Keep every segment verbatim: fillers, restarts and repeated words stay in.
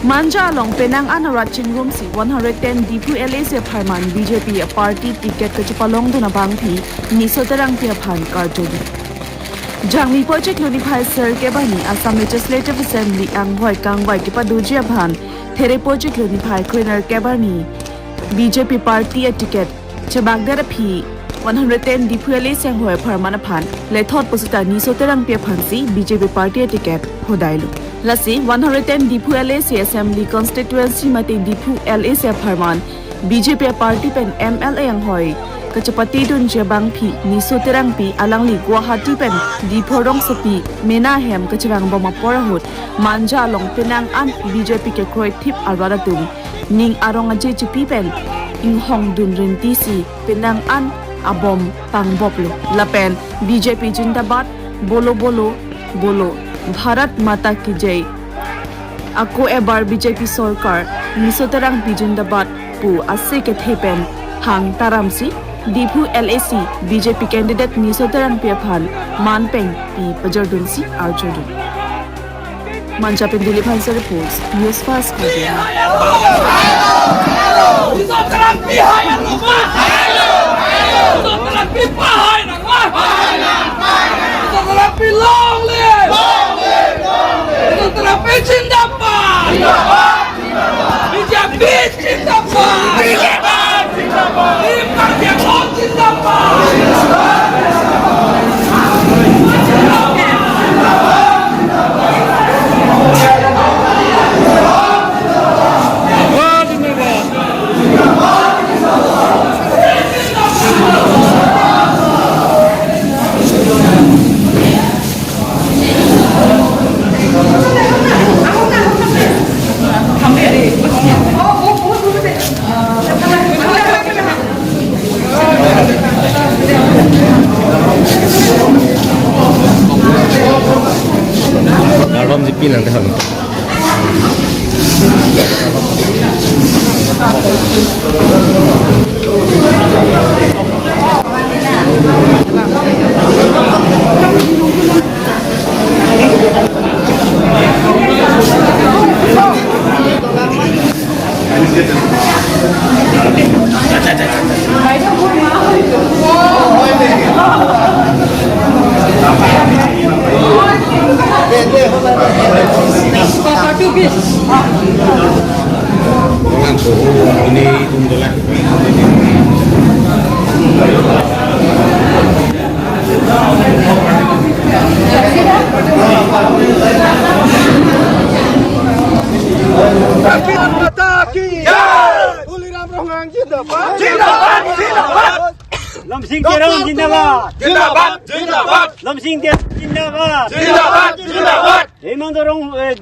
Manja along penang an arat chingrumsi one hundred ten Diphu L A C apharman B J P party ticket kachepalongdun abangpi Niso Terangpi aphan karjudun. Jangmi pochiklo niphai sir kebani Assam Legislative Assembly anghoi kangvai kepadoji aphan There pochiklo niphai krenerkep arni B J P party aticket chebakdet aphi one hundred ten Diphu L A C anghoi apharman aphan lethot pusita Niso Terangpi aphansi B J P party aticket hodailo. Lasi one hundred ten Diphu L A C Assembly Constituency mate Diphu L A C apharman B J P party pen M L A anghoi kachepatedunji abangpi Niso Terangpi alangli Guwahati pen Diphu rongsopi mena ahem kachevangbom apor ahut Manja along penang an B J P kekroithip arat atum ning arong aje chipi pen inghongdun rintisi penang an abom pangboplo. Lapen B J P Jindabad, Bolo Bolo Bolo, Bharat Mata Ki Jai, Ako Ebar B J P Sorkar, Niso Terangpi Jindabad pu ase kethe pen hang taramsi Diphu L A C B J P candidate Niso Terangpi aphan man pengpi pajordunsi arjudun. Manja pen Dilip Hanse reports, News Fast Karbi Anglong. Album di pinang deh. Tuliram Ronghang jindabad. Jindabad, jindabad. Lamsing Teron jindabad. Jindabad, jindabad. Lamsing Teron jindabad. Jindabad, jindabad. Hemanta Rong, eh,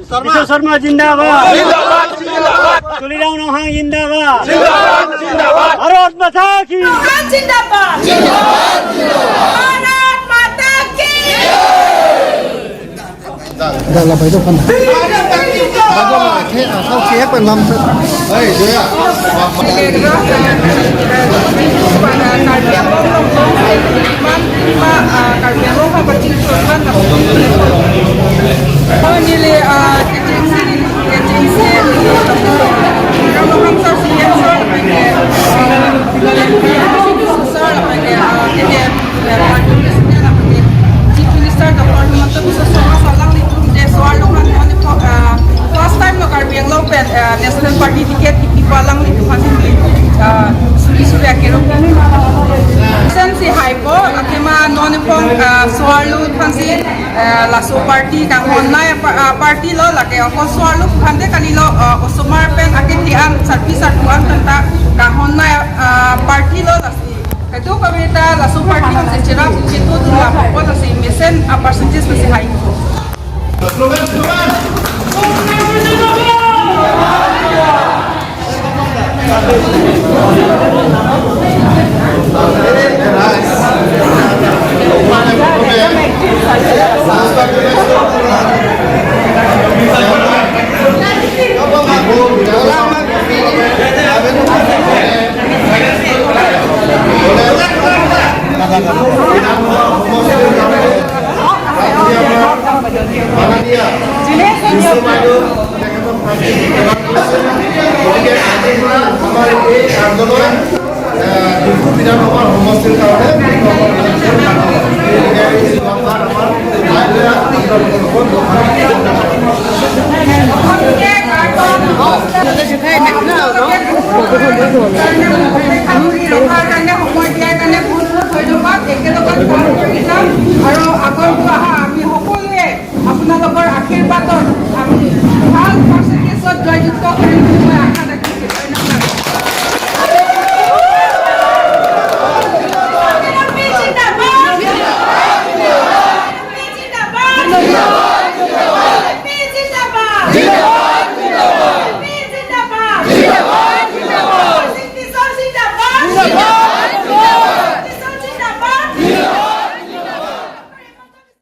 Sharma. Biswa Sharma jindabad. Jindabad, jindabad. Tuliram Ronghang jindabad. Jindabad, jindabad. Bharat Mata Ki. Ronghang jindabad. Jindabad, jindabad. Bharat Mata Ki. Dah lah, baik tu kan. Baik tu lah, eh, asal siap kan lam. Hei, dia. Karbi Anglong, Karbi Anglong ha pachini proman na. Oh, neli, ah, agency, agency, Ram Ram Sir, C M Sir, Sir, ah, Chief Minister Doctor Himanta Biswa Sarma alanglitum je so-arlo aphan, ah, first time lo Karbi Anglong pen, ah, National Party ticket kipi pu alanglitum aphan, ah, suri suri akero. Sen si haipo, athema non ipong, ah, so-arlo aphansi, ah, laso party kanghon nai pa-, ah, party lo, lake ako so-arlo aphan te kalilo, ah, osomar pen akethe an, sarpi sarpo an penta kanghon nai, ah, party lo, lasi. Kadokave ta laso party kan se cherap chetodun lapo, lasi mesen a percentage mesen hai. গতিকে আজিৰ পৰা আমাৰ এই আন্দোলন, আহ, ডিফু বিধানসভাৰ সমষ্টিৰ কাৰণে